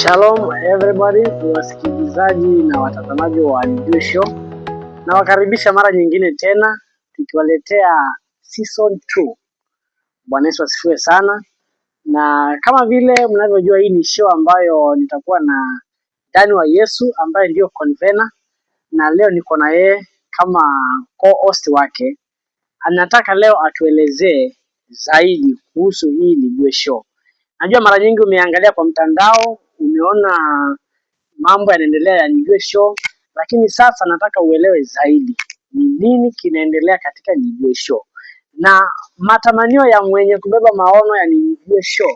Shalom everybody, wasikilizaji na watazamaji wa Nijue Show, nawakaribisha mara nyingine tena tukiwaletea season 2. Bwana Yesu asifiwe sana, na kama vile mnavyojua, hii ni show ambayo nitakuwa na Dani wa Yesu ambaye ndiyo convener, na leo niko na yeye kama co-host wake. Anataka leo atuelezee zaidi kuhusu hii Nijue Show. Najua mara nyingi umeangalia kwa mtandao, umeona mambo yanaendelea ya Nijue Show, lakini sasa nataka uelewe zaidi ni nini kinaendelea katika Nijue Show na matamanio ya mwenye kubeba maono ya Nijue Show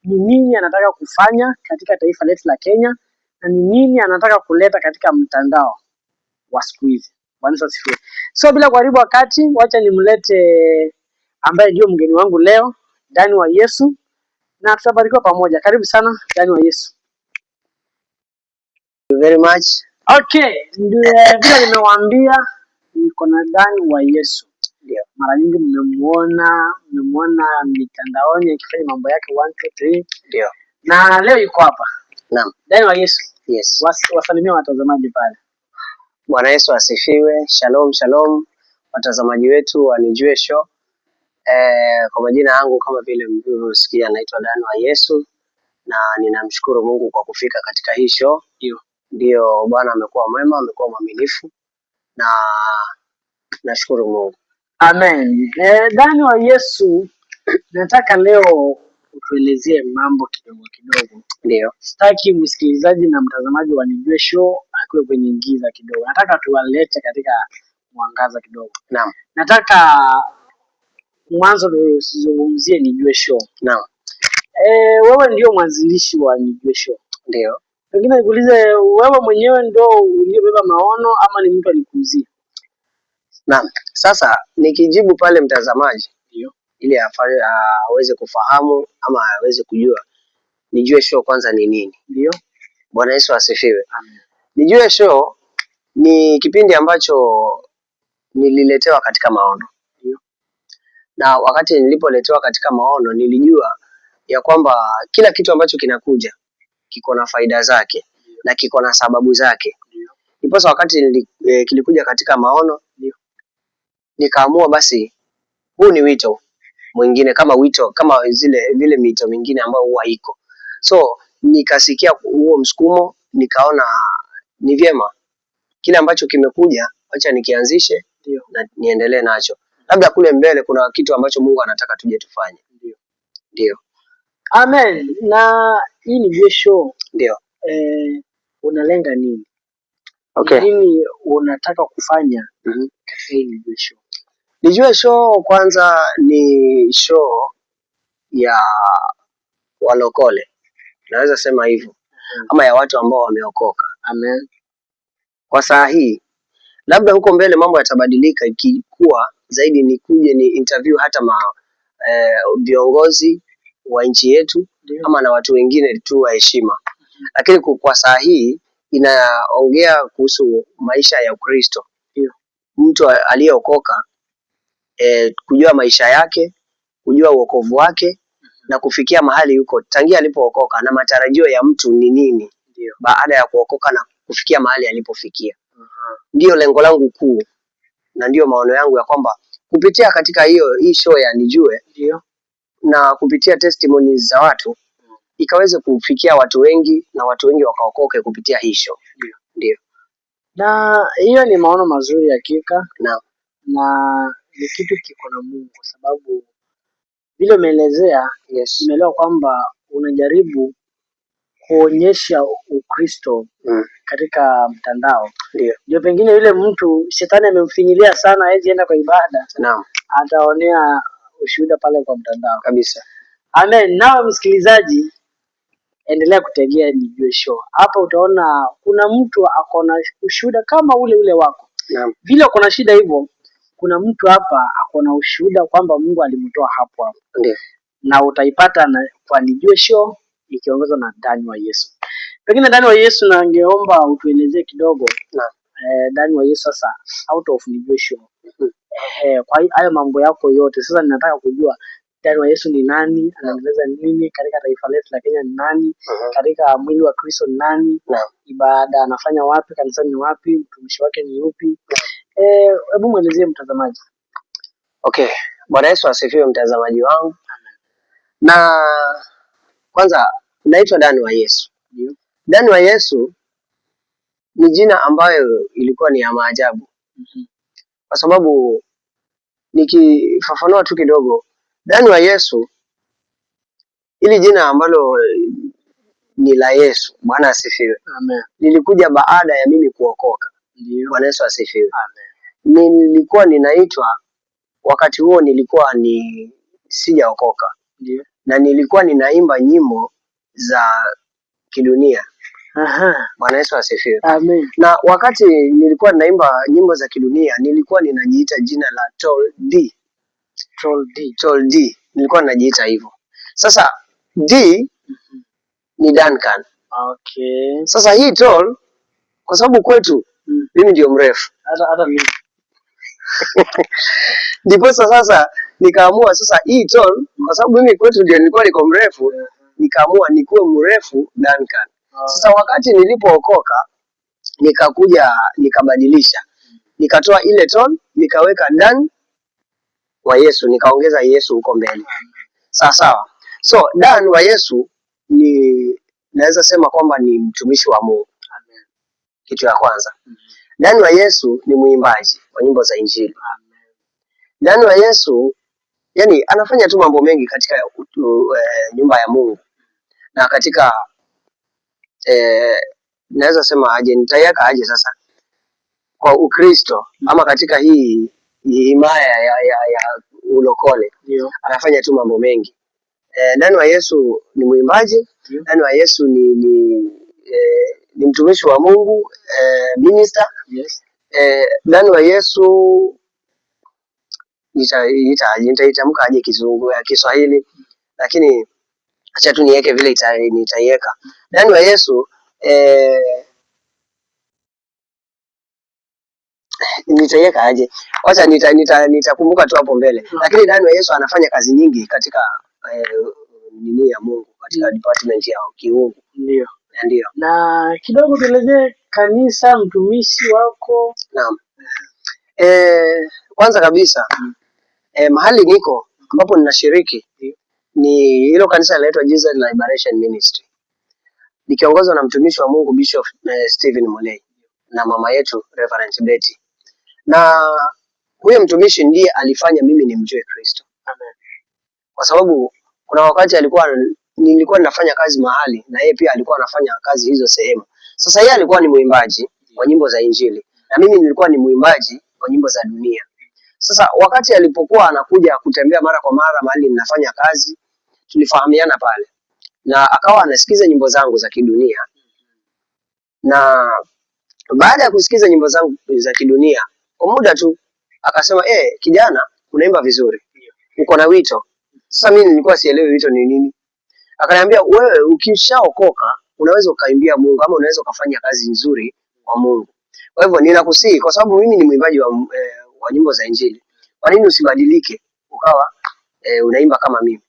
ni nini anataka kufanya katika taifa letu la Kenya na ni nini anataka kuleta katika mtandao wa siku hizi. Bwana Yesu asifiwe. So bila kuharibu wakati, wacha nimlete ambaye ndio mgeni wangu leo, Dani wa Yesu, na tutabarikiwa pamoja. Karibu sana Dani wa Yesu. Very much. Okay, ndio vile nimewaambia niko na Dani wa Yesu. Ndio. Mara nyingi mmemuona mitandaoni akifanya mambo yake 1 2 3 Ndio. Na leo yuko hapa. Naam. Dani wa Yesu. Yes. Wasalimia watazamaji pale. Bwana Yesu asifiwe. Shalom, shalom watazamaji wetu wa Nijue Show. Kwa majina yangu kama vile mlivyosikia naitwa Dan wa Yesu na ninamshukuru Mungu kwa kufika katika hii show. Ndio. Ndio, Bwana amekuwa mwema, amekuwa mwaminifu na nashukuru Mungu. Amen. Dani wa Yesu, nataka leo utuelezee mambo kidogo kidogo. Ndio. Sitaki msikilizaji na mtazamaji wa Nijue Show akiwe kwenye giza kidogo. Nataka tuwalete katika mwangaza kidogo. Naam. Nataka mwanzo tuzungumzie Nijue Show. Naam. Wewe ndio mwanzilishi wa Nijue Show. Ndio. Pengine nikuulize, wewe mwenyewe ndio uliyobeba maono ama ni mtu alikuuzia? Naam. Sasa nikijibu pale mtazamaji Ndio. ili aweze kufahamu ama aweze kujua Nijue Show kwanza ni nini. Ndio. Bwana Yesu asifiwe. Amen. Nijue Show ni kipindi ambacho nililetewa katika maono. Ndio. Na wakati nilipoletewa katika maono nilijua ya kwamba kila kitu ambacho kinakuja kiko na faida zake na kiko na sababu zake. Ndio. Ndiposa wakati kilikuja katika maono Ndio. nikaamua basi huu ni wito mwingine kama wito kama zile vile mito mingine ambayo huwa iko. So nikasikia huo msukumo, nikaona ni vyema kile ambacho kimekuja, acha nikianzishe Ndio. na niendelee nacho. Labda kule mbele kuna kitu ambacho Mungu anataka tuje tufanye. Ndio. Ndio, Amen. Na hii Nijue Show ndio. unalenga nini? Okay. Ni nini unataka kufanya katika hii Nijue Show? Nijue Show kwanza ni show ya walokole, naweza sema hivyo, ama ya watu ambao wameokoka. Amen. Kwa saa hii, labda huko mbele mambo yatabadilika, ikikuwa zaidi ni kuje ni interview hata ma viongozi wa nchi yetu Ndio. ama na watu wengine tu wa heshima, lakini kwa saa hii inaongea kuhusu maisha ya Ukristo. Ndio. Mtu aliyeokoka kujua maisha yake, kujua uokovu wake na kufikia mahali yuko tangia alipookoka na matarajio ya mtu ni nini Ndio. baada ya kuokoka na kufikia mahali alipofikia. Ndiyo lengo langu kuu na ndiyo maono yangu ya kwamba kupitia katika hiyo hii show ya Nijue Ndio. na kupitia testimonies za watu ikaweze kufikia watu wengi na watu wengi wakaokoke kupitia hii show. Ndio. Ndio. Na hiyo ni maono mazuri hakika, Naam. na ni kitu kiko na Mungu kwa sababu vile umeelezea, nimeelewa kwamba unajaribu kuonyesha Ukristo katika mtandao. Ndio. Ndio pengine yule mtu shetani amemfinyilia sana, hawezi enda kwa ibada, Naam, ataonea ushuhuda pale kwa mtandao. Kabisa. Amen. Nawe msikilizaji, endelea kutegea Nijue Show. Hapa utaona kuna mtu ako na ushuhuda kama ule ule wako. Naam. Vile uko na shida hivyo, kuna mtu hapa ako na ushuhuda kwamba Mungu alimtoa hapo hapo. Ndio. Na utaipata kwa Nijue Show ikiongozwa na Dani wa Yesu. Pengine Dani wa Yesu, na ningeomba utuelezee kidogo. Naam. Dani wa Yesu sasa out of Nijue Show. Kwa hayo mambo yako yote sasa ninataka kujua Dan wa Yesu ni nani, anaendeleza nini katika taifa letu la Kenya ni nani, katika mwili wa Kristo ni nani, ibada anafanya wapi, kanisani ni wapi, mtumishi wake ni yupi? Hebu mwelezie mtazamaji. Okay, Bwana Yesu asifiwe mtazamaji wangu. Na kwanza naitwa Dan wa Yesu. Dan wa Yesu ni jina ambayo ilikuwa ni ya maajabu kwa sababu nikifafanua tu kidogo, Dan wa Yesu, hili jina ambalo ni la Yesu, Bwana asifiwe, Amen. lilikuja baada ya mimi kuokoka. Bwana Yesu asifiwe. Amen. Nilikuwa ninaitwa wakati huo nilikuwa ni sijaokoka na nilikuwa ninaimba nyimbo za kidunia. Bwana Yesu asifiwe. Amen. Na wakati nilikuwa ninaimba nyimbo za kidunia, nilikuwa ninajiita jina la Tall D. Troll D. Tall D, nilikuwa ninajiita hivyo. Sasa D ni Duncan. Sasa hii tall, kwa sababu kwetu mimi ndio mrefu, Hata mimi. Ndiposa sasa nikaamua sasa hii tall, kwa sababu mimi kwetu ndio nilikuwa niko mrefu, nikaamua nikuwe mrefu Duncan. Sasa wakati nilipookoka nikakuja nikabadilisha, nikatoa ile tall, nikaweka Dan wa Yesu, nikaongeza Yesu huko mbele. Sawa sawa. So Dan wa Yesu ni naweza sema kwamba ni mtumishi wa Mungu, Amen. kitu ya kwanza. Dan wa Yesu ni mwimbaji wa nyimbo za Injili. Amen. Dan wa Yesu yani anafanya tu mambo mengi katika nyumba ya Mungu na katika naweza sema aje, nitaiweka aje sasa kwa Ukristo ama katika hii himaya ya ulokole anafanya tu mambo mengi. Dan wa Yesu ni mwimbaji. Dan wa Yesu ni mtumishi wa Mungu, minister. Dan wa Yesu nitaitamka aje Kizungu ya Kiswahili, lakini acha tu niweke vile nitaiweka. Dan wa Yesu nitaiweka aje? Wacha nitakumbuka tu hapo mbele. Lakini Dan wa Yesu anafanya kazi nyingi katika nini ya Mungu, katika department ya kiungu. Ndio. Na kidogo tuelezee kanisa, mtumishi wako. Naam. Kwanza kabisa mahali niko ambapo ninashiriki ni hilo kanisa linaloitwa Jesus Liberation Ministry, likiongozwa na mtumishi wa Mungu Bishop Stephen Mulei na mama yetu Reverend Betty. Na huyo mtumishi ndiye alifanya mimi nimjue Kristo. Amen. Kwa sababu kuna wakati nilikuwa ninafanya kazi mahali na yeye pia alikuwa anafanya kazi hizo sehemu. Sasa yeye alikuwa ni mwimbaji wa nyimbo za Injili na mimi nilikuwa ni mwimbaji wa nyimbo za dunia. Sasa wakati alipokuwa anakuja kutembea mara kwa mara mahali ninafanya kazi, tulifahamiana pale na akawa anasikiza nyimbo zangu za kidunia. Na baada ya kusikiza nyimbo zangu za kidunia kwa muda tu akasema, kijana unaimba vizuri, uko na wito. Sasa mimi nilikuwa sielewi wito ni nini. Akaniambia wewe ukishaokoka unaweza ukaimbia Mungu ama unaweza ukafanya kazi nzuri kwa Mungu. Kwa hivyo ninakusihi, kwa sababu mimi ni mwimbaji wa nyimbo za Injili, kwa nini usibadilike ukawa unaimba kama mimi?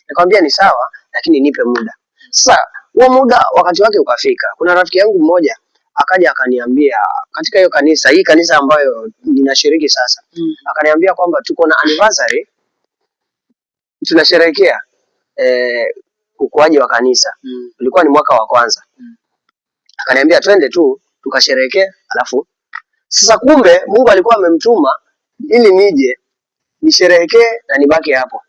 Nikamwambia ni sawa, lakini nipe muda. Sasa huo muda wakati wake ukafika. Kuna rafiki yangu mmoja akaja akaniambia katika hiyo kanisa, hii kanisa ambayo ninashiriki sasa, akaniambia kwamba tuko na anniversary tunasherehekea ukuaji wa kanisa. Ulikuwa ni mwaka wa kwanza. Akaniambia twende tu tukasherehekee, alafu sasa kumbe Mungu alikuwa amemtuma ili nije nisherehekee na nibaki hapo.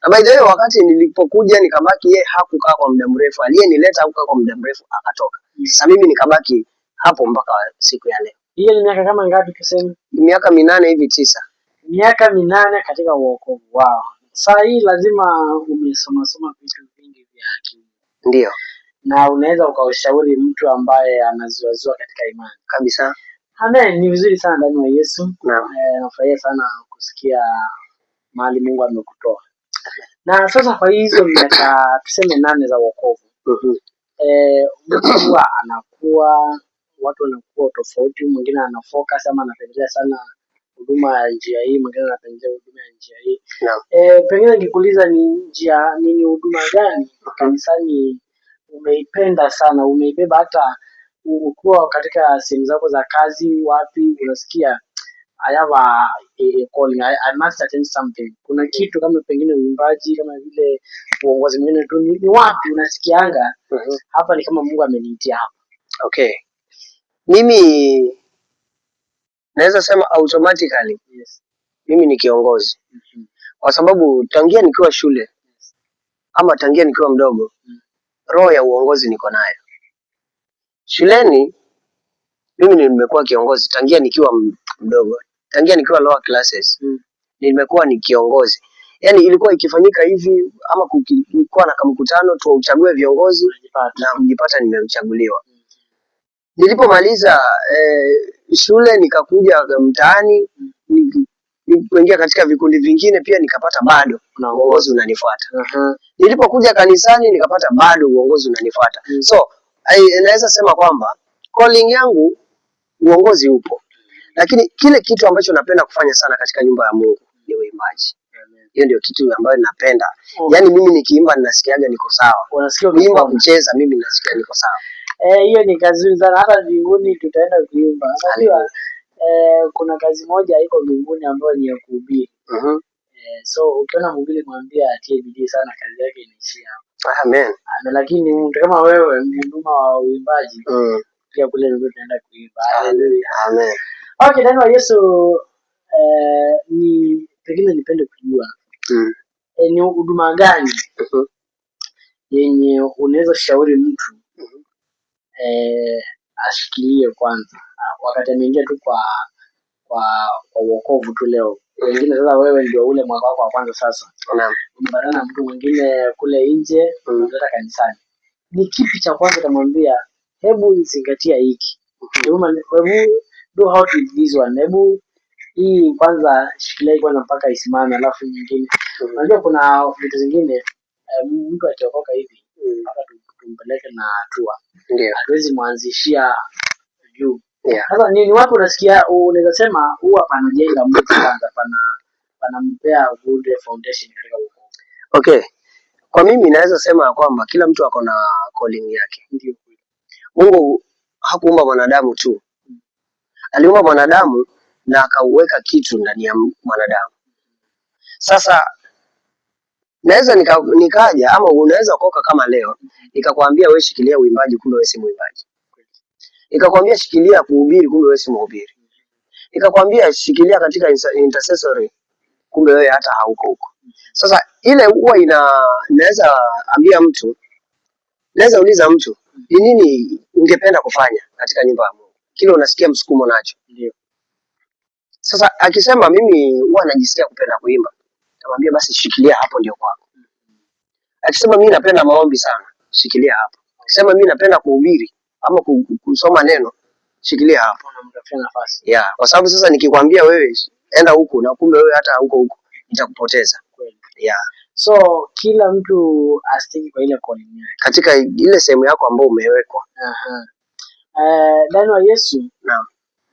Na by the way, wakati nilipokuja nikabaki, yeye hakukaa kwa muda mrefu, aliyenileta hakukaa kwa muda mrefu akatoka. Sasa mimi nikabaki hapo mpaka siku ya leo. Hiyo ni miaka kama ngapi tuseme? Miaka 8 hivi 9. Miaka 8 katika wokovu wao. Saa hii lazima umesoma soma vitu vingi vya kimungu. Ndio. Na unaweza ukaushauri mtu ambaye anazuazua katika imani. Kabisa. Amen, ni vizuri sana ndani ya Yesu. Naam. Nafurahia sana kusikia mahali Mungu amekutoa. Na sasa kwa hizo miaka tuseme 8 za wokovu. Mtu huwa anakuwa, watu wanakuwa tofauti, mwingine ana focus ama anapendelea sana huduma ya njia hii, mwingine anapendelea huduma ya njia hii. Naam. Pengine nikikuuliza ni njia ni huduma gani kanisani umeipenda sana, umeibeba hata ukiwa katika sehemu zako za kazi, wapi unasikia I have a calling, I must attend something. Kuna kitu kama pengine uimbaji, kama vile uongozi mwingine tu, ni wapi unasikianga hapa ni kama Mungu ameniitia hapa? Okay. Mimi naweza sema automatically mimi ni kiongozi kwa sababu tangia nikiwa shule ama tangia nikiwa mdogo roho ya uongozi niko nayo. Shuleni mimi nimekuwa kiongozi tangia nikiwa mdogo, tangia nikiwa lower classes nimekuwa ni kiongozi. Yaani ilikuwa ikifanyika hivi ama kulikuwa na kamkutano tuuchague viongozi Unajipata. Na kujipata nimechaguliwa. Nilipomaliza shule nikakuja mtaani nilipoingia katika vikundi vingine pia nikapata bado uongozi unanifuata. Nilipokuja kanisani nikapata bado uongozi unanifuata. So naweza sema kwamba calling yangu uongozi upo, lakini kile kitu ambacho napenda kufanya sana katika nyumba ya Mungu ni uimbaji. Hiyo ndio kitu ambayo napenda. Yaani mimi nikiimba ninasikiaga niko sawa. Unasikia Kuimba, umepona. Kucheza, mimi nasikia niko sawa. Hiyo ni kazi nzuri sana, hata mbinguni tutaenda kuimba. Unajua kuna kazi moja iko mbinguni ambayo ni ya kuhubiri. So ukiona mhubiri mwambie atie bidii sana, kazi yake inaishia hapo. Amen. Lakini mtu kama wewe mhuduma wa uimbaji pia kule mbinguni tunaenda kuimba. Haleluya. Amen. Okay, neno wa Yesu, ni pengine nipende kujua ni huduma gani yenye unaweza shauri mtu ashikilie kwanza wakati ameingia tu kwa uokovu tu leo. Wengine sasa, wewe ndio ule mwaka wako wa kwanza sasa umepatana na mtu mwingine kule nje, unamleta kanisani, ni kipi cha kwanza utamwambia, hebu zingatia hiki, hebu do out with this one, hebu hii kwanza shikilia hii kwanza mpaka isimame, alafu nyingine. Unajua kuna vitu zingine mtu akiokoka hivi mpaka tumpeleke na hatua, hatuwezi mwanzishia juu. Sasa ni wapi unasikia unaweza sema huwa panajenga mtu kwanza, panampea good foundation katika wokovu? Okay. Kwa mimi naweza sema ya kwamba kila mtu ako na calling yake. Mungu hakuumba mwanadamu tu, aliumba mwanadamu na akauweka kitu ndani ya mwanadamu. Sasa naweza nikaja ama unaweza kuokoka kama leo nikakwambia wewe shikilia uimbaji, kumbe wewe si mwimbaji. Nikakwambia shikilia kuhubiri, kumbe wewe si mhubiri. Nikakwambia shikilia katika intercessory, kumbe wewe hata hauko huko. Sasa ile huwa ina naweza ambia mtu, naweza uliza mtu ni nini ungependa kufanya katika nyumba ya Mungu, kile unasikia msukumo nacho. Sasa akisema mimi huwa najisikia kupenda kuimba, namwambia basi shikilia hapo, ndio kwako. Akisema mimi napenda maombi sana, shikilia hapo. Akisema mimi napenda kuhubiri ama kusoma neno, shikilia hapo. Unamtafutia nafasi. Yeah, kwa sababu sasa nikikwambia wewe enda huku na kumbe wewe hata huko huko, nitakupoteza. Yeah. So kila mtu astiki kwa ile calling yake. Katika ile sehemu yako ambayo umewekwa. Aha. Ndani wa Yesu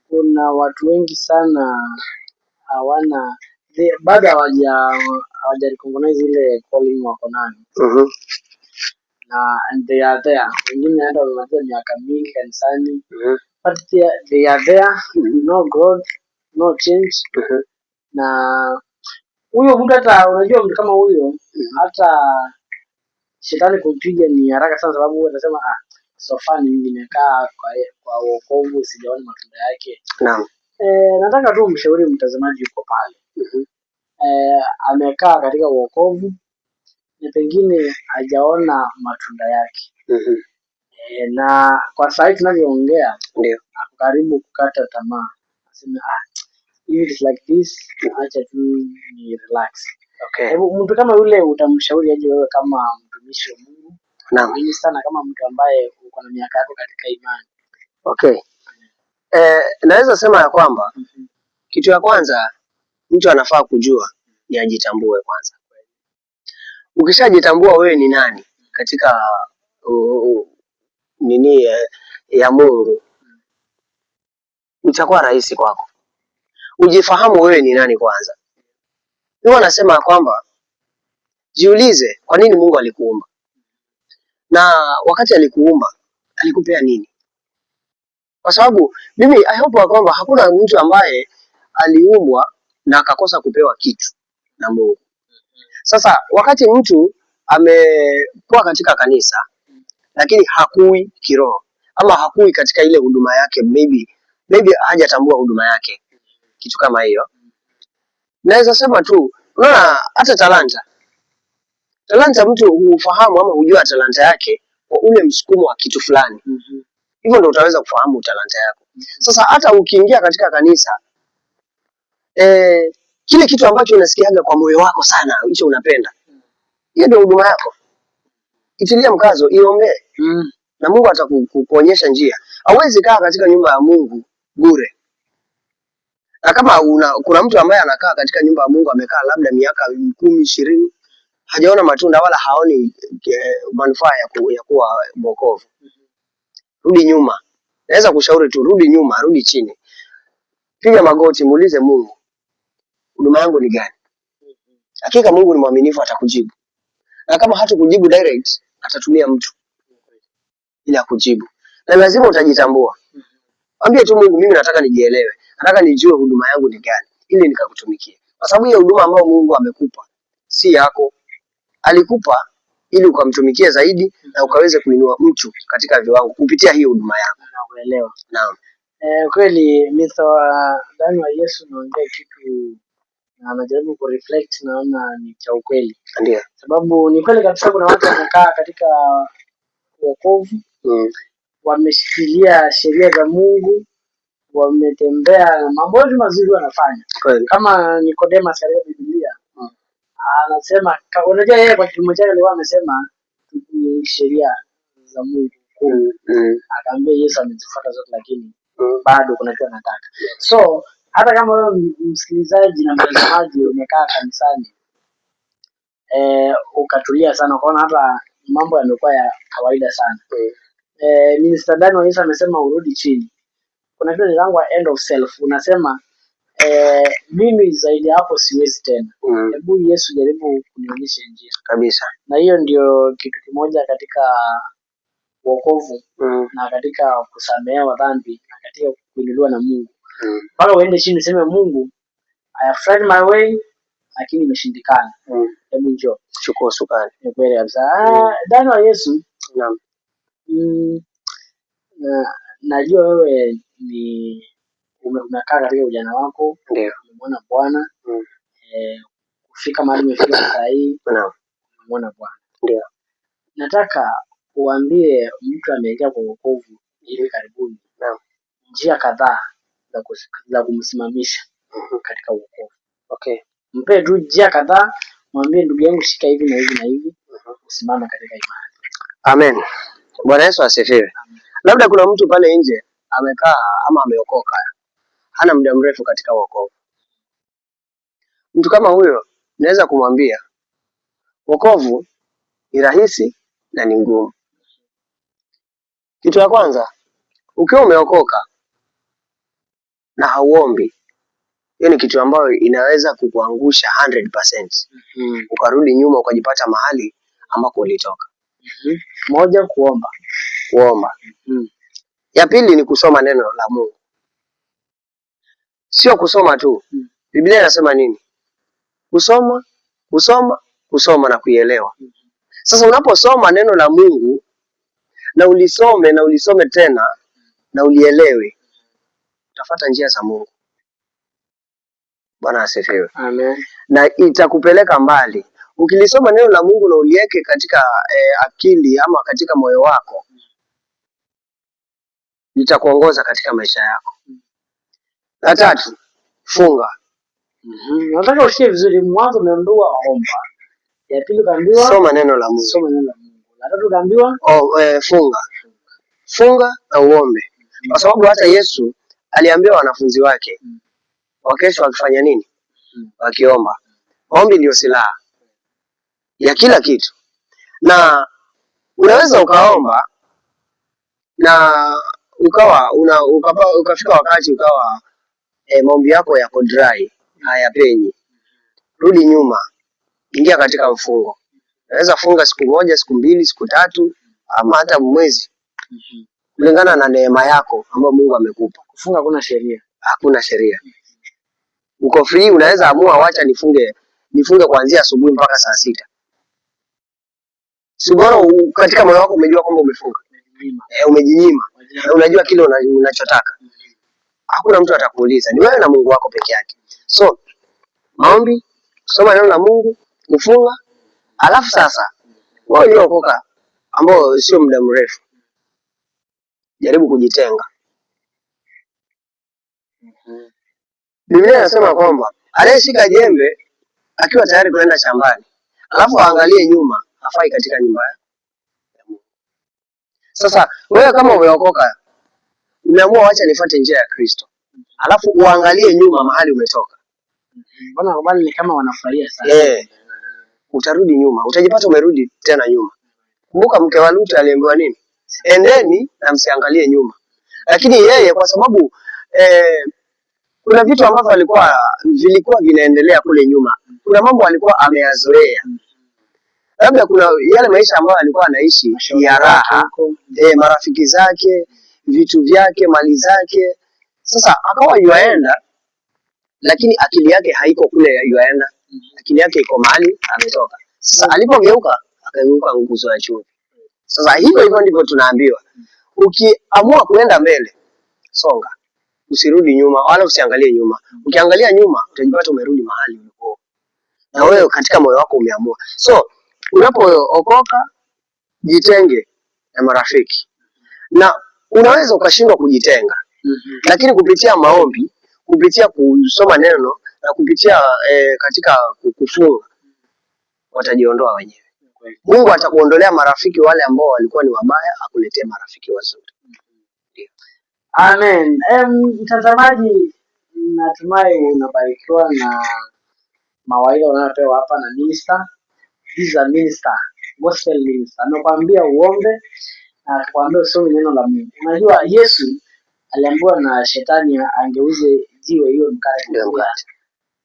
kuna watu wengi sana hawana bado hawaja recognize ile calling wako nayo na and they are there. Wengine hata wamemaliza miaka mingi kanisani but they are there, no growth, no change. Na huyo mtu hata unajua mtu kama huyo hata shetani kumpiga ni haraka sana, sababu huwa atasema, ah, so far nimekaa kwa wokovu sijaona matunda yake. Nataka tu mshauri mtazamaji yuko pale amekaa katika wokovu na pengine hajaona matunda yake na kwa saa hii tunavyoongea ako karibu kukata tamaa, aseme, ah, if it is like this, acha tu ni relax. Hebu mtu kama yule utamshauri aje wewe kama mtumishi wa Mungu, minister, na kama mtu ambaye uko na miaka yako katika imani? Okay. Naweza sema ya kwamba kitu ya kwanza mtu anafaa kujua ni ajitambue kwanza. Ukishajitambua wewe ni nani katika nini ya Mungu, itakuwa rahisi kwako. Ujifahamu wewe ni nani kwanza. Huwa nasema kwamba jiulize, kwa nini Mungu alikuumba, na wakati alikuumba alikupea nini? Kwa sababu mimi I hope ya kwamba hakuna mtu ambaye aliumbwa na akakosa kupewa kitu na Mungu. Sasa wakati mtu amekuwa katika kanisa lakini hakui kiroho ama hakui katika ile huduma yake, maybe hajatambua huduma yake, kitu kama hiyo, naweza sema tu, unaona hata talanta mtu hufahamu ama hujua talanta yake kwa ule msukumo wa kitu fulani. Hivyo ndio utaweza kufahamu talanta yako. Sasa hata ukiingia katika kanisa kile kitu ambacho unasikiaga kwa moyo wako sana, hicho unapenda, hiyo ndio huduma yako. Itilia mkazo, iombee na Mungu atakuonyesha njia. Hauwezi kaa katika nyumba ya Mungu bure. Na kama kuna mtu ambaye anakaa katika nyumba ya Mungu amekaa labda miaka 10, 20 hajaona matunda wala haoni manufaa ya kuwa mwokovu, rudi nyuma. Naweza kushauri tu, rudi nyuma, rudi chini, piga magoti, muulize Mungu, huduma yangu ni gani? Hakika Mungu ni mwaminifu, atakujibu. Na kama hatakujibu direct, atatumia mtu ili akujibu, na lazima utajitambua. Mwambie tu Mungu, mimi nataka nijielewe, nataka nijue huduma yangu ni gani, ili nikakutumikie, kwa sababu hiyo huduma ambayo Mungu amekupa si yako, alikupa ili ukamtumikie zaidi na ukaweze kuinua mtu katika viwango kupitia hiyo huduma yako. Nakuelewa. Naam. Kweli Mr. Dani wa Yesu naongea kitu na anajaribu kureflect, naona ni cha ukweli, Ndio. sababu ni kweli kabisa kuna watu wamekaa katika wokovu, wameshikilia sheria za Mungu, wametembea na mambo yote mazuri wanafanya, Kweli. kama Nicodemus katika Biblia anasema, unajua yeye kwa kipimo chake alikuwa amesema ni sheria za Mungu 10. Akaambia Yesu amezifuata zote, lakini bado kuna kitu anataka. So hata kama wewe msikilizaji na mtazamaji umekaa kanisani ukatulia sana, ukaona hata mambo yamekuwa ya kawaida sana, Minister Dan wa Yesu amesema urudi chini. Kuna kitu kinaitwa end of self, unasema mimi zaidi ya hapo siwezi tena, hebu Yesu jaribu kunionyesha njia. Kabisa. Na hiyo ndio kitu kimoja katika wokovu na katika kusamehewa dhambi na katika kuinuliwa na Mungu, mpaka uende chini useme Mungu, I have tried my way lakini imeshindikana, hebu njoo. Chukua usukani. Ni kweli kabisa. Dani wa Yesu, Naam. Najua wewe ni umekaa katika ujana wako, Ndio. umemwona Bwana kufika mahali umefika saa hii, Naam. umemwona Bwana. Ndio. Nataka uambie mtu ameingia kwa wokovu hivi karibuni Naam. njia kadhaa za kumsimamisha katika wokovu. Okay. Mpe tu njia kadhaa, mwambie ndugu yangu, shika hivi na hivi na hivi, usimame katika imani. Amen. Bwana Yesu asifiwe. Labda kuna mtu pale nje amekaa ama ameokoka, hana muda mrefu katika wokovu. Mtu kama huyo naweza kumwambia wokovu ni rahisi na ni ngumu. Kitu ya kwanza, ukiwa umeokoka na hauombi, hiyo ni kitu ambayo inaweza kukuangusha 100%. Ukarudi nyuma ukajipata mahali ambako ulitoka. Moja, kuomba. Kuomba. Ya pili ni kusoma neno la Mungu. Sio kusoma tu. Biblia inasema nini? Kusoma, kusoma, kusoma na kuielewa. Sasa unaposoma neno la Mungu na ulisome na ulisome tena na ulielewe, utafuata njia za Mungu. Bwana asifiwe. Amen. Na itakupeleka mbali. Ukilisoma neno la Mungu na uliweke katika akili ama katika moyo wako, litakuongoza katika maisha yako. La tatu, funga. Nataka usikie vizuri. Mwanzo umeambiwa omba, ya pili ukaambiwa soma neno la Mungu, soma neno la Mungu, la tatu ukaambiwa funga. Funga na uombe, kwa sababu hata Yesu aliambia wanafunzi wake wakesho wakifanya nini? Wakiomba. Maombi ndio silaha ya kila kitu, na unaweza ukaomba na ukawa ukafika wakati ukawa Maombi yako yako dry, hayapenyi, rudi nyuma, ingia katika mfungo. Naweza funga siku moja, siku mbili, siku tatu ama hata mwezi, kulingana na neema yako ambayo Mungu amekupa. Kufunga hakuna sheria. Hakuna sheria, uko free, unaweza amua, wacha nifunge kuanzia asubuhi mpaka saa 6. Si bora katika moyo wako umejua kwamba umefunga, umejinyima na unajua kile unachotaka. Hakuna mtu atakuuliza, ni wewe na Mungu wako peke yake. So maombi, kusoma neno la Mungu, kufunga, alafu sasa wewe uliookoka ambao sio muda mrefu, jaribu kujitenga. Biblia inasema kwamba anayeshika jembe akiwa tayari kwenda shambani, alafu aangalie nyuma, hafai katika nyumba ya Mungu. Sasa wewe kama umeokoka, umeamua wacha nifuate njia ya Kristo, alafu uangalie nyuma mahali umetoka, Mbona wale ni kama wanafurahia sana. Utarudi nyuma, utajipata umerudi tena nyuma. Kumbuka mke wa Lutu aliambiwa nini? Endeni na msiangalie nyuma. Lakini yeye kwa sababu kuna vitu ambavyo vilikuwa vinaendelea kule nyuma, kuna mambo alikuwa ameyazoea, labda kuna yale maisha ambayo alikuwa anaishi ya raha, marafiki zake, vitu vyake, mali zake. Sasa akawa yuaenda, lakini akili yake haiko kule yuaenda, akili yake iko mahali ametoka. Sasa alipogeuka akageuka nguzo ya chumvi. Sasa hivyo hivyo ndivyo tunaambiwa, ukiamua kuenda mbele, songa, usirudi nyuma wala usiangalie nyuma. Ukiangalia nyuma utajipata umerudi mahali ulipo, na wewe katika moyo wako umeamua. So unapookoka, jitenge na marafiki, na unaweza ukashindwa kujitenga, lakini kupitia maombi, kupitia kusoma neno na kupitia katika kufunga, watajiondoa wenyewe. Mungu atakuondolea marafiki wale ambao walikuwa ni wabaya, akuletee marafiki wazuri. Amen. Mtazamaji, natumai unabarikiwa na mawaidha unayopewa hapa na minister. This is a minister, gospel minister. Amekwambia uombe na akakwambia usome neno la Mungu. Unajua Yesu aliambiwa na shetani angeuze jiwe hiyo mkate. Ndio mkate.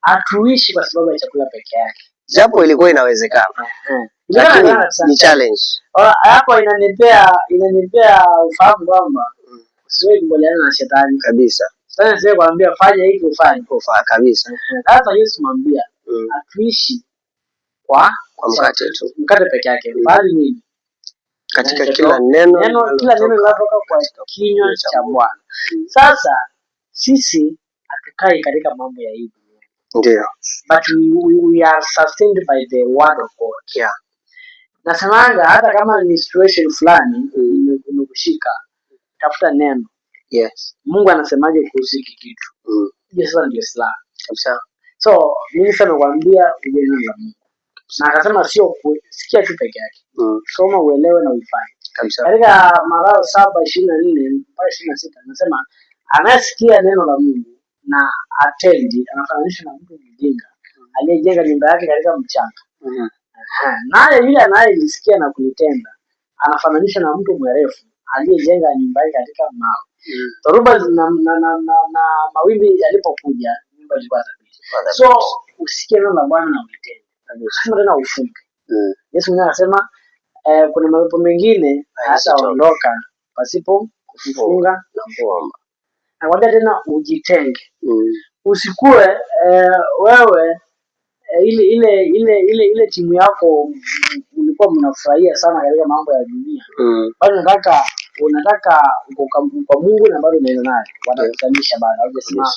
Hatuishi kwa sababu ya chakula peke yake. Japo ilikuwa inawezekana, lakini ni challenge. Hapo inanipea ufahamu kwamba usiwe kubaliana na shetani kabisa. Shetani asiwe kuambia fanya hivi ufanye. Ufaa kabisa. Sasa Yesu mwambia hatuishi kwa mkate tu. Mkate peke yake, bali nini? Katika kila neno kila neno linalotoka kwa kinywa cha Bwana. Sasa sisi hatukai katika mambo ya hii dunia. Ndio. But we are sustained by the word of God. Yeah. Nasemanga hata kama ni situation fulani imekushika, tafuta neno. Yes. Mungu anasemaje kuhusu hiki kitu? Hiyo sasa ndio silaha. Kabisa. So, mimi sasa nakwambia uje neno la Mungu. Na akasema sio kusikia tu peke yake. Soma uelewe na uifanye. Kabisa. Katika Mathayo 7:24-26 anasema anayesikia neno la Mungu na atendi anafananishwa na mtu mjinga aliyejenga nyumba yake katika mchanga. Naye yule anayelisikia na kulitenda anafananishwa na mtu mwerevu aliyejenga nyumba yake katika mawe. Dhoruba na mawimbi yalipokuja, nyumba ilikuwa thabiti. So usikie neno la Bwana na ulitende. Sema tena ufunge. Yesu mwenyewe anasema kuna mapepo mengine hayataondoka pasipo kufunga na kuomba. Nakwambia tena ujitenge. Usikue wewe ile timu yako mlikuwa mnafurahia sana katika mambo ya dunia. Bado unataka uko kwa Mungu na bado unaenda naye. Watakutanisha bado haujasimama.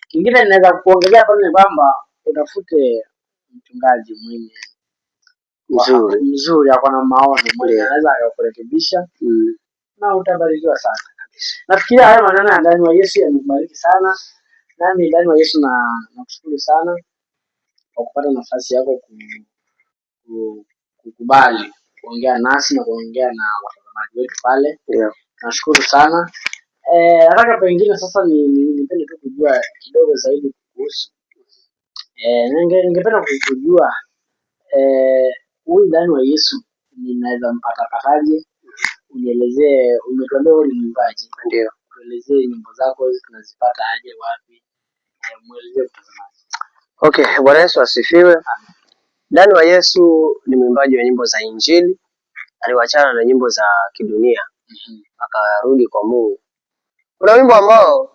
Kingine ninaweza kuongezea pale ni kwamba utafute mchungaji mwenye mzuri, ako na maono, mwenye anaweza akakurekebisha na utabarikiwa sana. Nafikiria haya maneno ya ndani wa Yesu yamekubariki sana. Nami ndani wa Yesu nakushukuru sana kwa kupata nafasi yako kukubali kuongea nasi na kuongea na watazamaji wetu pale. Nashukuru sana. Nataka pengine sasa nipende tu kujua kidogo zaidi kuhusu. Ningependa kujua huyu ndani wa Yesu ninaweza mpata pataje? Unielezee, umetuambia wewe ni mwimbaji. Ndio. Tuelezee nyimbo zako tunazipata aje, wapi? Mwelezee mtazamaji. Okay, Bwana Yesu asifiwe. Dani wa Yesu ni mwimbaji wa nyimbo za Injili. Aliwachana na nyimbo za kidunia akarudi kwa Mungu. Kuna wimbo ambao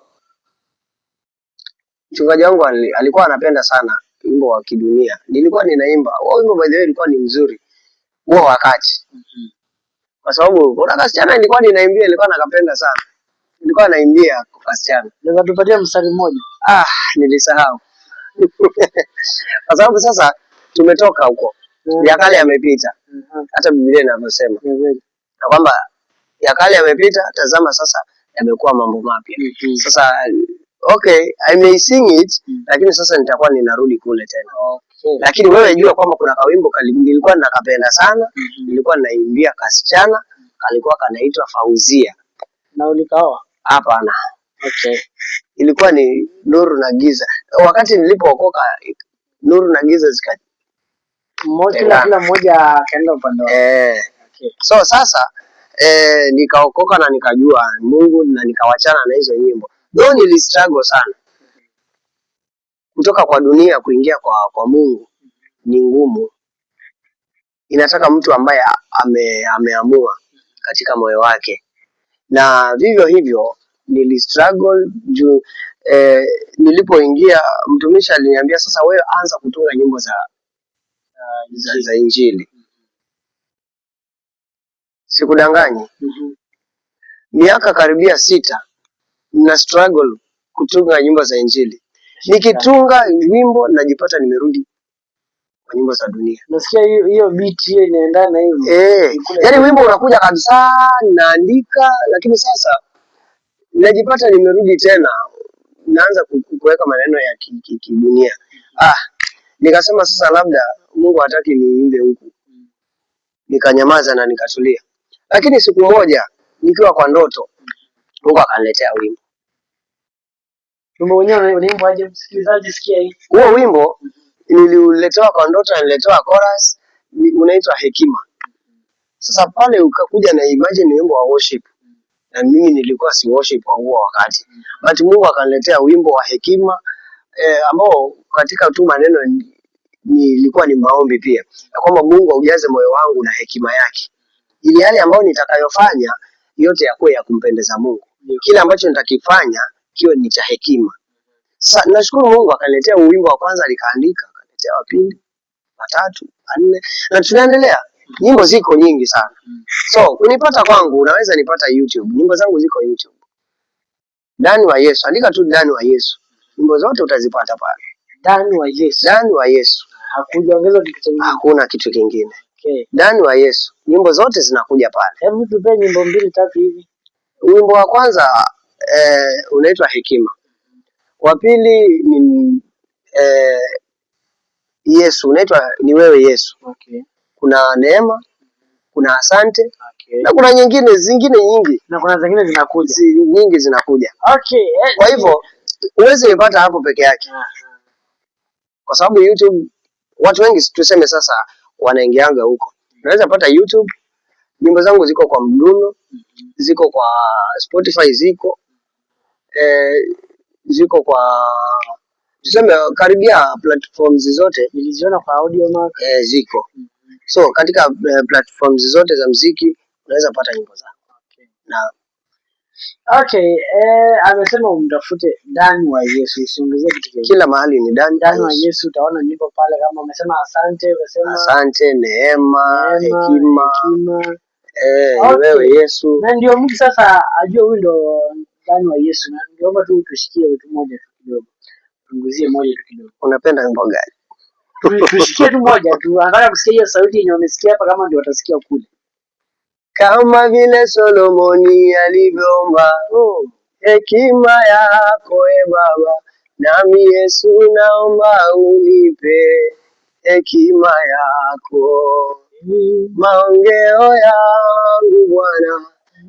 mchungaji wangu alikuwa anapenda sana, wimbo wa kidunia. Nilikuwa ninaimba. Huo wimbo by the way ilikuwa ni mzuri huo wakati. Kwa sababu kuna kasichana nilikuwa ninaimbia, nilikuwa nakapenda sana. Nilikuwa naimbia kasichana. Unaweza tupatie mstari mmoja? Ah, nilisahau. Kwa sababu sasa tumetoka huko. Ya kale yamepita. Hata Biblia inavyosema. Na kwamba ya kale yamepita, tazama sasa yamekuwa mambo mapya. Sasa okay, I may sing it, lakini sasa nitakuwa ninarudi kule tena. Lakini wewe jua kwamba kuna kawimbo nilikuwa nakapenda sana, nilikuwa naimbia kasichana, kalikuwa kanaitwa Fauzia. Na ulikaoa? Hapana. Ilikuwa ni nuru na giza. Wakati nilipookoka nuru na giza zika Kila mmoja akaenda upande wake. So sasa nikaokoka na nikajua Mungu na nikawachana na hizo nyimbo. Though nilistruggle sana. Kutoka kwa dunia kuingia kwa Mungu ni ngumu. Inataka mtu ambaye ameamua katika moyo wake. Na vivyo hivyo nilistruggle juu nilipoingia mtumishi aliniambia sasa wewe anza kutunga nyimbo za Injili. Sikudanganyi. Miaka karibia 6 na struggle kutunga nyimbo za Injili. Nikitunga wimbo najipata nimerudi kwa nyimbo za dunia. Nasikia hiyo beat hiyo inaendana hivyo. Yaani wimbo unakuja kabisa naandika, lakini sasa najipata nimerudi tena naanza kuweka maneno ya kidunia. Nikasema sasa labda Mungu hataki niimbe huku. Nikanyamaza na nikatulia. Lakini siku moja nikiwa kwa ndoto Mungu akaniletea wimbo. Wimbo wenyewe unaimba aje msikilizaji, sikia hii. Huo wimbo niliuletewa kwa ndoto, nililetewa chorus, unaitwa Hekima. Sasa pale ukakuja na imagine wimbo wa worship. Na mimi nilikuwa si worship kwa huo wakati. But Mungu akaniletea wimbo wa hekima ambao katika tu maneno nilikuwa ni maombi pia. Ya kwamba Mungu aujaze moyo wangu na hekima yake. Ili yale ambayo nitakayofanya yote yakuwe ya kumpendeza Mungu. Kile ambacho nitakifanya kiwe ni cha hekima. Sasa nashukuru Mungu akaniletea wimbo wa kwanza nikaandika, akaniletea wa pili, wa tatu, wa nne na tunaendelea. Nyimbo ziko nyingi sana. So kunipata kwangu unaweza nipata YouTube. Nyimbo zangu ziko YouTube. Dani wa Yesu, andika tu Dani wa Yesu. Nyimbo zote utazipata pale. Dani wa Yesu. Dani wa Yesu. Hakujaongezwa kitu kingine. Hakuna kitu kingine. Dani wa Yesu. Nyimbo zote zinakuja pale. Hebu tupe nyimbo 2 3 hivi. Wimbo wa kwanza unaitwa Hekima. Wa pili ni Yesu, unaitwa ni wewe Yesu. Kuna neema, kuna asante, na kuna nyingine zingine nyingi. Na kuna zingine zinakuja. Nyingi zinakuja. Kwa hivyo huwezi kuipata hapo peke yake. Kwa sababu YouTube watu wengi tuseme sasa wanaingianga huko. Unaweza pata YouTube, nyimbo zangu ziko kwa Mdundo, ziko kwa Spotify, ziko kwa tuseme karibia platforms zote. Niliziona kwa Audiomack. Ziko. So katika platforms zote za muziki unaweza pata nyimbo zangu. Na Amesema umtafute Dani wa Yesu, usiongezee kitu kingine. Kila mahali ni Dani Dani wa Yesu. Yesu, utaona nyimbo pale kama amesema asante, amesema asante, neema, neema, hekima. hekima. Wewe Yesu. Na ndio mtu sasa ajue huyu ndo Dani wa Yesu. Na ningeomba tu tushikie watu moja tu kidogo. Tunguzie moja tu kidogo. Unapenda wimbo gani? Tushikie tu moja tu. Anataka kusikia hiyo sauti yenye wamesikia hapa kama ndio watasikia kule. Kama vile Solomoni alivyoomba, hekima yako e Baba, nami Yesu naomba unipe hekima yako. Maongeo yangu Bwana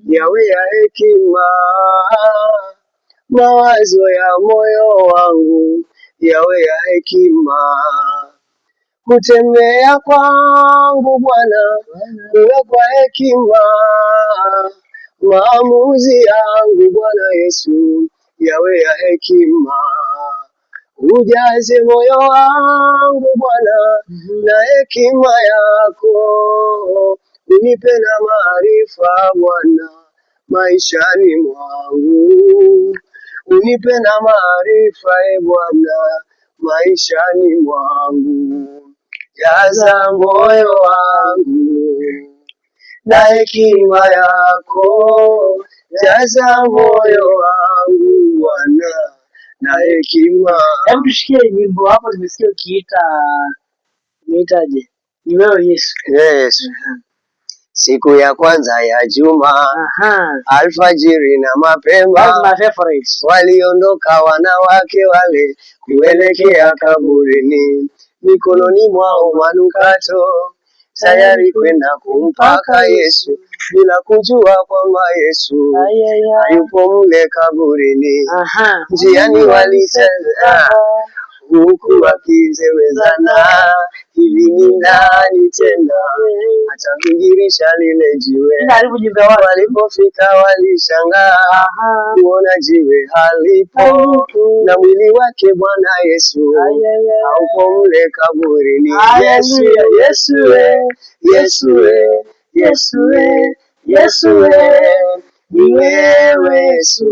yawe ya hekima, mawazo ya moyo wangu yawe ya hekima. Kutembea kwangu Bwana kuwe kwa hekima, maamuzi yangu Bwana Yesu yawe ya hekima. Ujaze moyo wangu Bwana na hekima yako, unipe na maarifa Bwana maishani mwangu, unipe na maarifa e Bwana maishani mwangu, jaza moyo wangu na hekima yako, jaza moyo wangu Bwana na hekima. Hebu tushikie nyimbo hapo, nimesikia ukiita, umeitaje? Ni wewe Yesu. Yes. Siku ya kwanza ya juma, alfajiri na mapema, That's my favorite. Waliondoka wanawake wale kuelekea kaburini, mikononi mwao manukato, tayari kwenda kumpaka Yesu, bila kujua kwamba Yesu hayupo mle kaburini. Njiani walisema huku wakisemezana, hivi ni nani tena atavingirisha lile jiwe? Karibu jimbe wao. Walipofika walishangaa kuona jiwe halipo na mwili wake Bwana Yesu haupo mle kaburini. Yesu, Yesu, Yesu, Yesu, Yesu, ni wewe Yesu,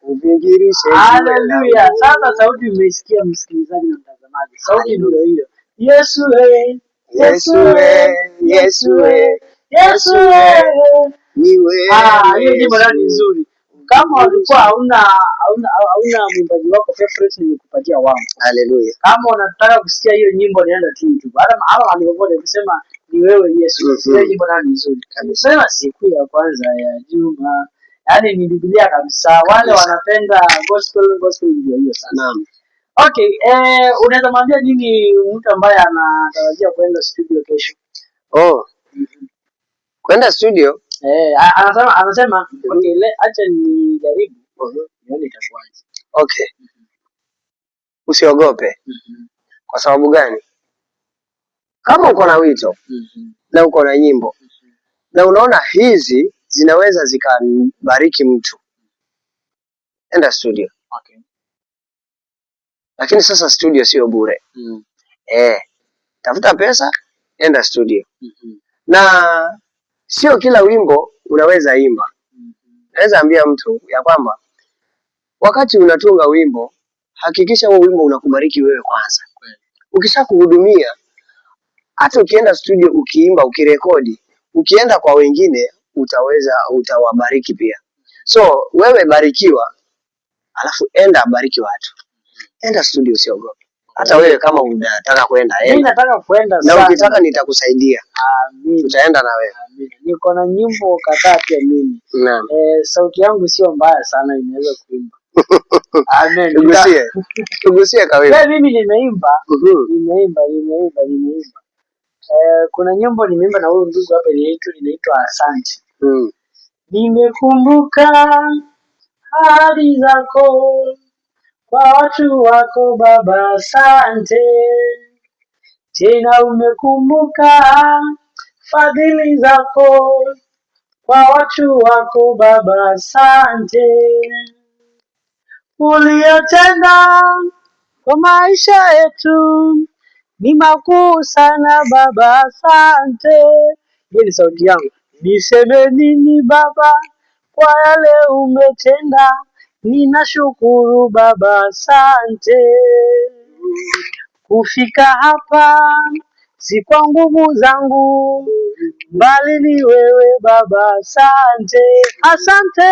uvingirishe jiwe. Haleluya. Sasa sauti umeisikia msikilizaji na mtazamaji. Sauti ndio hiyo. Yesu eh, Yesu, Yesu, Yesu eh. Ni wewe. Ah, hiyo nyimbo nayo ni nzuri. Kama ulikuwa hauna mwimbaji wako favorite, nimekupatia wangu. Haleluya. Kama unataka kusikia hiyo nyimbo, nienda tu YouTube. Hata hata mahali popote kusema ni wewe Yesu. Hiyo nyimbo nayo ni nzuri. Kabisa. Sema siku ya kwanza ya juma. Yaani ni Biblia kabisa. Wale wanapenda gospel, gospel ndio hiyo sasa. Naam. Okay, unaweza mwambia nini mtu ambaye anatarajia kwenda studio kesho? Oh, kwenda studio. Anasema okay, acha nijaribu nione itakuwaje. Okay. Usiogope. Kwa sababu gani? Kama uko na wito na uko na nyimbo na unaona hizi zinaweza zikambariki mtu, enda studio. Lakini sasa studio sio bure. Tafuta pesa, enda studio. Na sio kila wimbo unaweza imba. Naweza ambia mtu ya kwamba wakati unatunga wimbo, hakikisha huo wimbo unakubariki wewe kwanza. Ukishakuhudumia, hata ukienda studio ukiimba, ukirekodi, ukienda kwa wengine utaweza, utawabariki pia. So wewe barikiwa, alafu enda bariki watu. Enda studio, usiogope. Hata wewe kama unataka kwenda, Mimi enda. nataka kwenda Na sana. ukitaka nitakusaidia. Amina. Tutaenda na wewe. Amina. Niko na nyimbo kadhaa pia mimi. Naam. Sauti yangu sio mbaya sana, inaweza kuimba. Amen. Tugusie. Tugusie kawimbo. Pia mimi nimeimba, nimeimba, nimeimba, nimeimba. Kuna nyimbo nimeimba na huyu ndugu hapa inaitwa Asante. Nimekumbuka ahadi zako kwa watu wako Baba, asante. Tena umekumbuka fadhili zako kwa watu wako Baba, asante. Uliyotenda kwa maisha yetu ni makuu sana Baba, asante. Hiyo ni sauti yangu. Niseme nini Baba kwa yale umetenda? Ninashukuru Baba, asante. Kufika hapa si kwa nguvu zangu, bali ni wewe Baba, asante. Asante.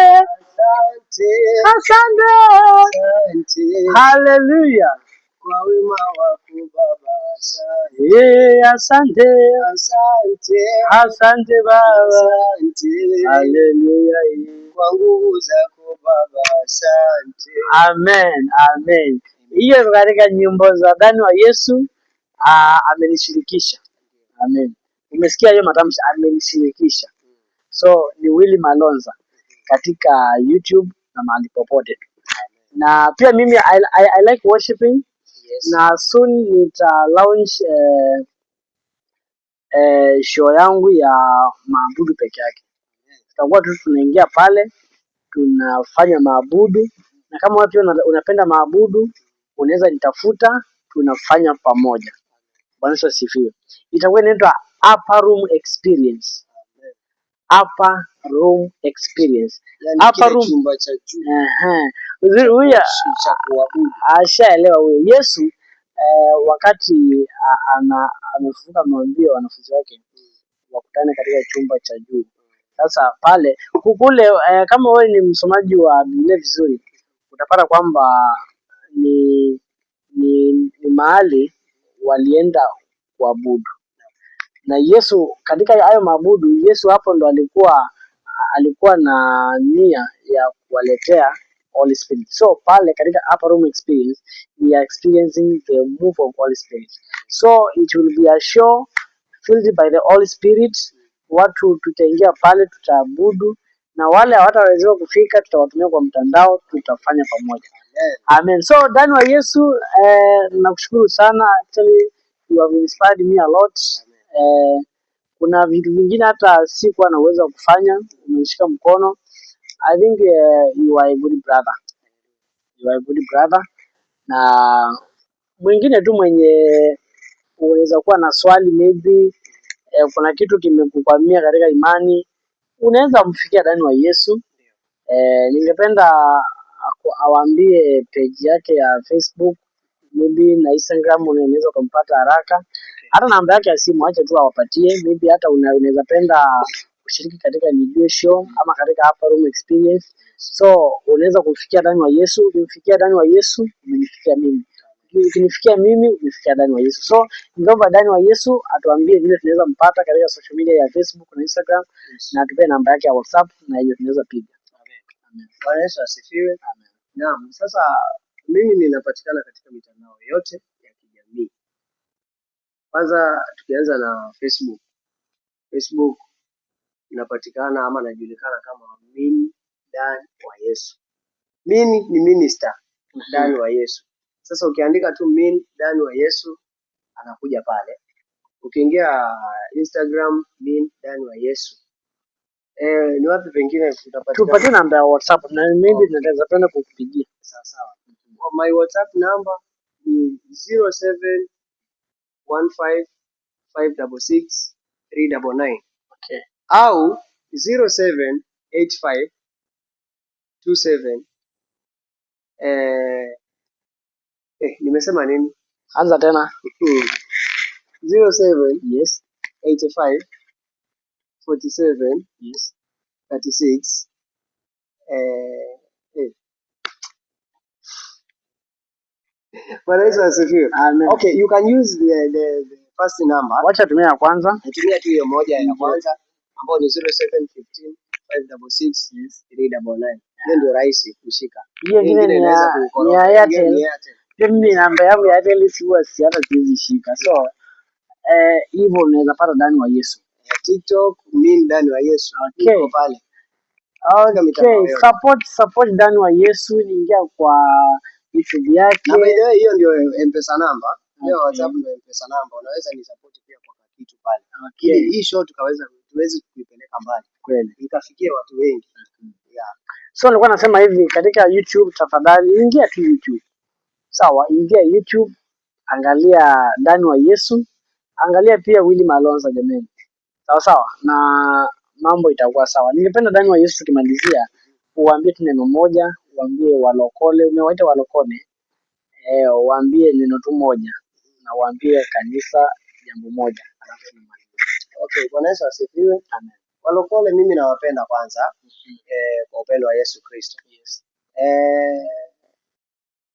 Asante. Asante. Asante. Haleluya. Kwa wema wako Baba, asante. Asante. Asante. Asante Baba. Asante. Haleluya. Kwa nguvu zako Baba, asante. Amen, amen. Hiyo iko katika nyimbo za Dani wa Yesu, amenishirikisha. Amen. Umesikia hiyo matamshi, amenishirikisha. So ni Willy Malonza katika YouTube na mahali popote tu. Na pia mimi I like worshiping. Na soon nita launch show yangu ya maabudu peke yake. Tutakuwa tu tunaingia pale tunafanya maabudu, na kama wewe pia unapenda maabudu, Unaweza nitafuta, tunafanya pamoja. Bwana Yesu asifiwe. Itakuwa inaitwa Upper Room Experience. Upper Room Experience. Yani Upper kile room. Chumba cha juu Ehe. Uzuri huyu cha kuabudu. Ashaelewa huyo. Yesu wakati ana amefufuka amewaambia wanafunzi wake wakutane katika chumba cha juu. Sasa pale kule kama wewe ni msomaji wa Biblia vizuri, utapata kwamba ni mahali walienda kuabudu na Yesu. Katika hayo maabudu, Yesu hapo ndo alikuwa na nia ya kuwaletea Holy Spirit. So pale katika Upper Room Experience we are experiencing the move of Holy Spirit. So it will be a show filled by the Holy Spirit. Watu tutaingia pale, tutaabudu na wale hawataweza kufika tutawatumia kwa mtandao, tutafanya pamoja. Amen. So Dani wa Yesu, nakushukuru sana. Actually you have inspired me a lot. Kuna vitu vingine hata sikuwa na uwezo wa kufanya, umenishika mkono. I think you are a good brother. You are a good brother. Na mwingine tu mwenye unaweza kuwa na swali maybe kuna kitu kimekukwamia katika imani, unaweza mfikia Dani wa Yesu. Ningependa awaambie page yake ya Facebook maybe na Instagram, unaweza ukampata haraka. Hata namba yake ya simu acha tu awapatie, maybe hata unaweza penda kushiriki katika Nijue Show ama katika Upper Room Experience. So unaweza kumfikia Dani wa Yesu. Ukimfikia Dani wa Yesu, umenifikia mimi. Ukinifikia mimi, umefikia Dani wa Yesu. So ningeomba Dani wa Yesu atuambie vile tunaweza mpata katika social media ya Facebook na Instagram na atupe namba yake ya WhatsApp na hiyo tunaweza piga. Bwana Yesu asifiwe. Naam, sasa mimi ninapatikana katika mitandao yote ya kijamii. Kwanza tukianza na Facebook. Facebook inapatikana ama najulikana kama Min Dan wa Yesu. Min ni minister, Dan wa Yesu. Sasa ukiandika tu Min Dan wa Yesu anakuja pale. Ukiingia Instagram, Min Dan wa Yesu. Ni wapi pengine utapatikana? Tupatie namba ya WhatsApp na maybe tunaweza penda kukupigia. Sawa sawa. My WhatsApp number ni 0715 566 399 au 0785 27 nimesema nini? Anza tena. 07 85 47 36 Bwana Yesu asifiwe. Amen. Okay, you can use the first number. Wacha tumia ya kwanza. Natumia tu hiyo moja ya kwanza ambayo ni 0715 566 399. Hiyo ndio rahisi kushika. Hiyo ingine Ingine ni inaweza ya ni kukoroga. ya Hiyo ni Airtel. Airtel. Pia mimi namba yangu ya Airtel si huwa si hata siwezi shika. So hivyo unaweza pata Dani wa Yesu. Ya TikTok, mimi Dani wa Yesu. Niko pale. Katika mitandao Okay, yote. support Dani wa Yesu, niingia kwa YouTube yake. Na by the way, hiyo ndio M-Pesa number. Hiyo WhatsApp ndio M-Pesa number. Unaweza ni support pia kwa kitu pale. Ili hii show tuweze kuipeleka mbali. Ikafikia watu wengi. Yeah. So nilikuwa nasema hivi katika YouTube, tafadhali ingia tu YouTube. Sawa, ingia YouTube, angalia Dani wa Yesu, angalia pia Willy Malonza jameni. Sawa sawa, na mambo itakuwa sawa. Ningependa Dani wa Yesu tukimalizia, uwaambie tu neno moja, uwaambie walokole, umewaita walokole, uwaambie neno tu moja na uwaambie kanisa jambo moja, alafu tumalize. Okay, Bwana Yesu asifiwe. Amen. Walokole mimi nawapenda kwanza kwa upendo wa Yesu Kristo.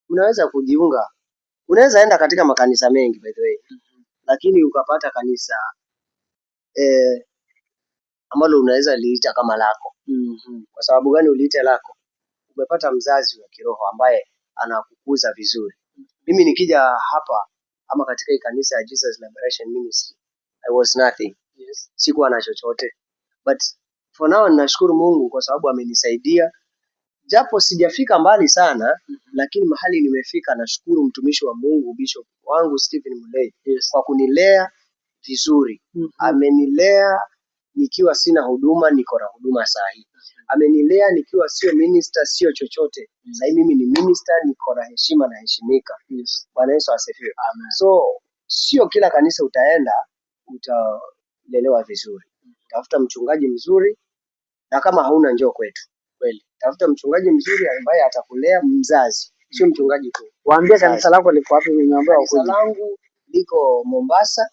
Mnaweza kujiunga. Unaweza enda katika makanisa mengi by the way. Lakini ukapata kanisa ambalo unaweza liita kama lako. Kwa sababu gani uliite lako? Umepata mzazi wa kiroho ambaye anakukuza vizuri. Mimi nikija hapa ama katika hii kanisa ya Jesus Liberation Ministry, I was nothing. Sikuwa na chochote. But for now ninashukuru Mungu kwa sababu amenisaidia. Japo sijafika mbali sana, lakini mahali nimefika nashukuru mtumishi wa Mungu Bishop wangu Stephen Mulei kwa kunilea vizuri. Amenilea Nikiwa sina huduma, niko na huduma saa hii. Amenilea nikiwa sio minister, sio chochote. Sasa hivi mimi ni minister, niko na heshima, naheshimika. Bwana Yesu asifiwe. Amen. So sio kila kanisa utaenda utalelewa vizuri. Tafuta mchungaji mzuri, na kama hauna, njoo kwetu. Kweli. Tafuta mchungaji mzuri ambaye atakulea, mzazi, sio mchungaji tu. Waambie Mzazi. Kanisa lako liko wapi? Nimeambiwa Kanisa wakuje. Langu liko Mombasa,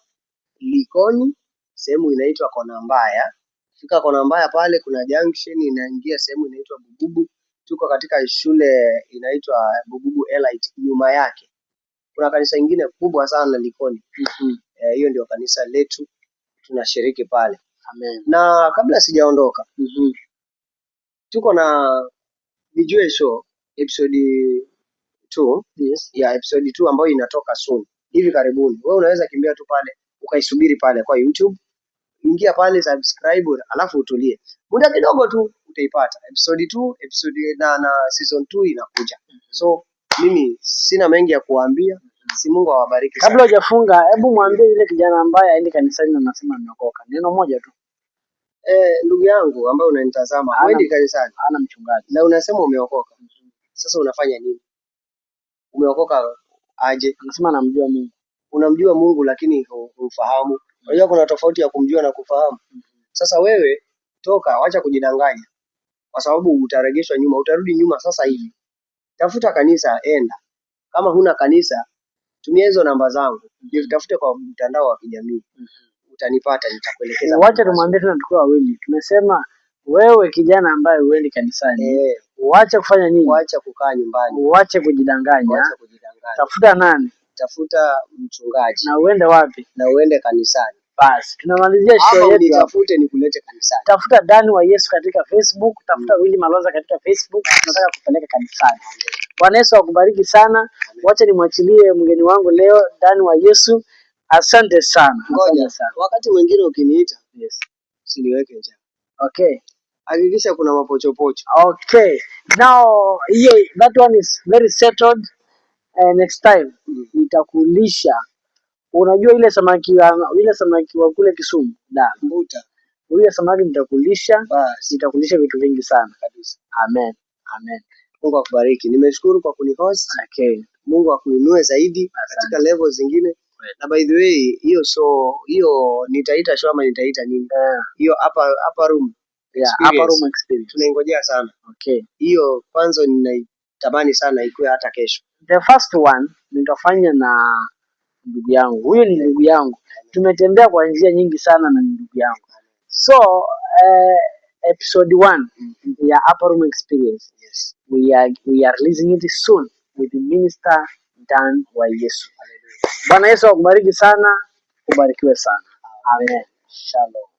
Likoni, sehemu inaitwa Kona Mbaya. Fika Kona Mbaya pale kuna junction inaingia sehemu inaitwa Bububu. Tuko katika shule inaitwa Bububu Elite, nyuma yake kuna kanisa ingine kubwa sana Likoni. Eh, hiyo ndio kanisa letu, tunashiriki pale. Amen. Na kabla sijaondoka, tuko na Nijue Show episode 2 ya episode 2 ambayo inatoka soon, hivi karibuni. Wewe unaweza kimbia tu pale ukaisubiri pale kwa YouTube, ingia pale, subscribe, alafu utulie muda kidogo tu utaipata episode 2, episode na season 2 inakuja. So mimi sina mengi ya kuwaambia, si Mungu awabariki Kabla sana. hujafunga, hebu mwambie yule kijana ambaye aendi kanisani na anasema ameokoka. Neno moja tu. Eh, ndugu yangu ambaye unanitazama, huendi kanisani Hana mchungaji. Na unasema umeokoka, sasa unafanya nini? Umeokoka aje? Anasema anamjua Mungu. Unamjua Mungu lakini humfahamu. Unajua kuna tofauti ya kumjua na kufahamu. Sasa wewe toka, wacha kujidanganya, kwa sababu utaregeshwa nyuma, utarudi nyuma sasa hivi. Tafuta kanisa, enda. Kama huna kanisa, tumia hizo namba zangu, nitafute kwa mtandao wa kijamii, utanipata, nitakuelekeza Wacha mahali tumwambie tena tukiwa wawili. Tumesema wewe kijana ambaye huendi kanisani, pazuri. Eh, uache kufanya nini? Wacha kukaa nyumbani, Uache kujidanganya. Wacha kujidanganya, Tafuta nani tafuta mchungaji na uende wapi? Na uende kanisani, Basi tunamalizia show ama yetu hapa. unitafute nikulete kanisani. Tafuta Dani wa Yesu katika Facebook, tafuta Willy Malonza katika Facebook. Tunataka kupeleka kanisani. Bwana Yesu akubariki sana. Wacha nimwachilie mgeni wangu leo, Dani wa Yesu. Asante sana, Ngoja, asante sana. Wakati mwingine ukiniita usiniweke njaa, hakikisha kuna mapochopocho. Okay. Now, hiyo, that one is very settled. Next time nitakulisha. Unajua ile samaki wa kule Kisumu? Da. Mbuta. Huyo samaki nitakulisha, Basi nitakulisha vitu vingi sana. Kabisa. Amen. Amen. Mungu akubariki. Nimeshukuru kwa kunihost. Mungu akuinue zaidi Asante. Katika level zingine. Na by the way, hiyo, so hiyo nitaita show ama nitaita nini? Hiyo upper room Yeah, upper experience. Room experience. Tunaingojea sana. Hiyo kwanza ninaitamani sana ikuwe hata kesho. The first one nitafanya na ndugu yangu. Huyo ni ndugu yangu. Tumetembea kwa njia nyingi sana na ni ndugu yangu. So, episode 1 ya Upper Room Experience. We are releasing it soon with Minister Dan wa Yesu. Bwana Yesu akubariki sana, ubarikiwe sana. Amen. Shalom.